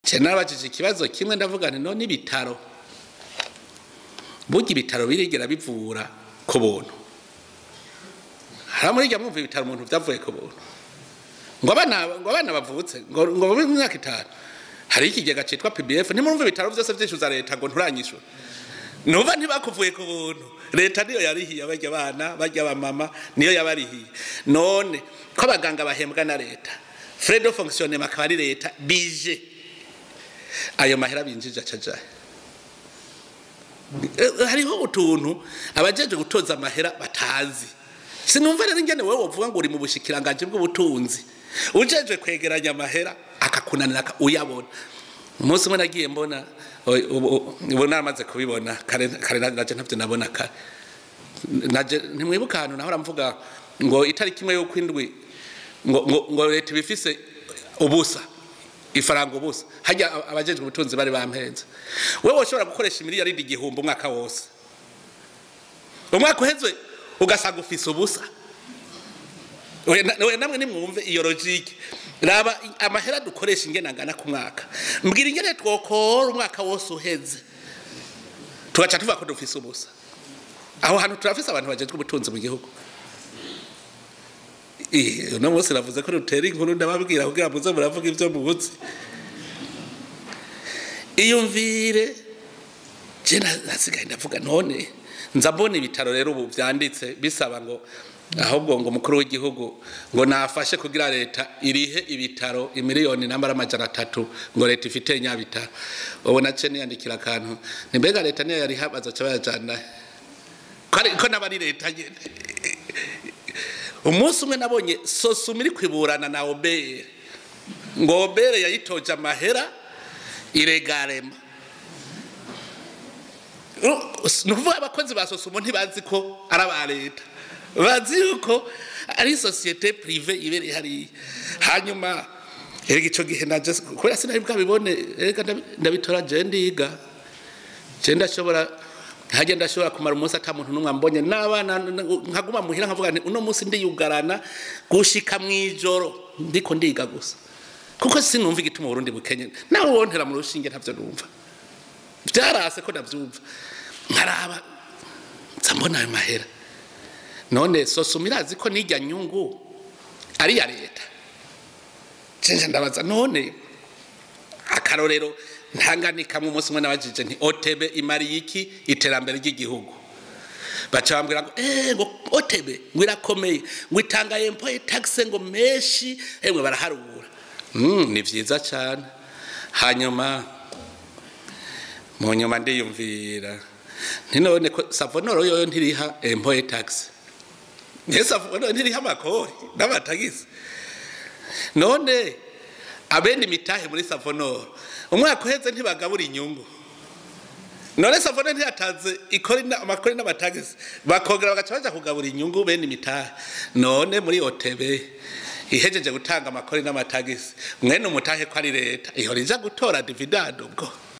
Je nabajije ikibazo kimwe, ndavuga nti: none ibitaro, burya ibitaro birigera bivura ku buntu? Hari muri mwumva ibitaro umuntu byavuye ku buntu, ngo abana bavutse ngo babe mu myaka 5, hari ikigega citwa PBF. Ntimurumva ibitaro byose vyishyuza leta ngo nturanyishura? Nuva ntibakuvuye ku buntu, leta niyo yarihiye barya bana, barya bamama niyo yabarihiye. None ko abaganga bahembwa na leta, frais de fonctionnement akaba ari leta bije, ayo mahera binjije acajahe? Hariho utuntu abajeje gutoza amahera batazi. Sinumva rero ingene wewe wovuga ngo uri mu bushikiranganje bw'ubutunzi, ujejwe kwegeranya amahera, akakunanira uyabona. Umunsi umwe nagiye mbona, ubu namaze kubibona kare kare, naje ntavyo nabona kare. Naje ntimwibuka ahantu nahora mvuga ngo itariki 1 y'ukwindwi ngo leta ibifise ubusa, ifaranga ubusa. Hajya abajejwe ubutunzi bari bampenze. Wewe ushobora gukoresha miliyaridi 1000 umwaka wose, umwaka uheze ugasanga ufise ubusa. Oya, namwe nimwumve iyo logique. Raba amahera dukoresha ingene angana ku mwaka, mbwira ingene twokora umwaka wose uheze tugaca tuvuga ko dufise ubusa. Aho hantu turafise abantu bajejwe ubutunzi mu gihugu? Uno munsi navuze ko rutera inkuru, ndababwira kugira muze muravuga ivyo mubuzi. Iyumvire, je nasigaye ndavuga, none nza mbona ibitaro rero ubu vyanditse bisaba ngo ahubwo ngo umukuru w'igihugu ngo nafashe kugira leta irihe ibitaro imiliyoni nambara 300, ngo leta ifite nyabitaro. Ubu nace niyandikira akantu ni: mbega leta niyo yariha, bazoca bayajana ko n'abari leta nyene? Umunsi umwe nabonye SOSUMO iri kwiburana na OBR, ngo OBR yayitoje amahera iregarema. Ni ukuvuga abakozi ba SOSUMO ntibazi ko ari aba leta, bazi yuko ari société privée ibereye hariya. Hanyuma erega ico gihe naje kubera sinari bwabibone, erega ndabitora. Je ndiga, je ndashobora hajya, ndashobora kumara umunsi ata muntu n'umwe ambonye n'abana, nkaguma muhira, nkavuga nti uno munsi ndiyugarana gushika mw'ijoro, ndiko ndiga gusa, kuko sinumva igituma Burundi bukenye. Nawe wontera mu rushinge, ntavyo numva, byarase ko ndavyumva. Nkaraba, nza mbona ayo mahera. None SOSUMO irazi ko nijya nyungu ari iya leta? Cenje ndabaza. None akarorero ntanganika, mu munsi umwe nabajije nti: OTB imariye iki iterambere ry'igihugu? Baca bambwira ngo ngo OTB ngo irakomeye, ngo itanga impôt, taxe, ngo menshi, emwe baraharura. Ni vyiza cyane. Hanyuma mu nyuma ndiyumvira nti: none ko Savonor yoyo ntiriha impôt, taxe? Niyo Savonor ntiriha amakori n'amatagisi? None abene imitahe muri Savonor umwaka uheze ntibagabura inyungu? None Savonor ntiyatanze ikori amakori n'amatagisi, bakongera bagaca baja kugabura inyungu bene imitahe? None muri OTB ihejeje gutanga amakori n'amatagisi, mwene umutahe ko ari leta, ihora ija gutora dividende ubwo?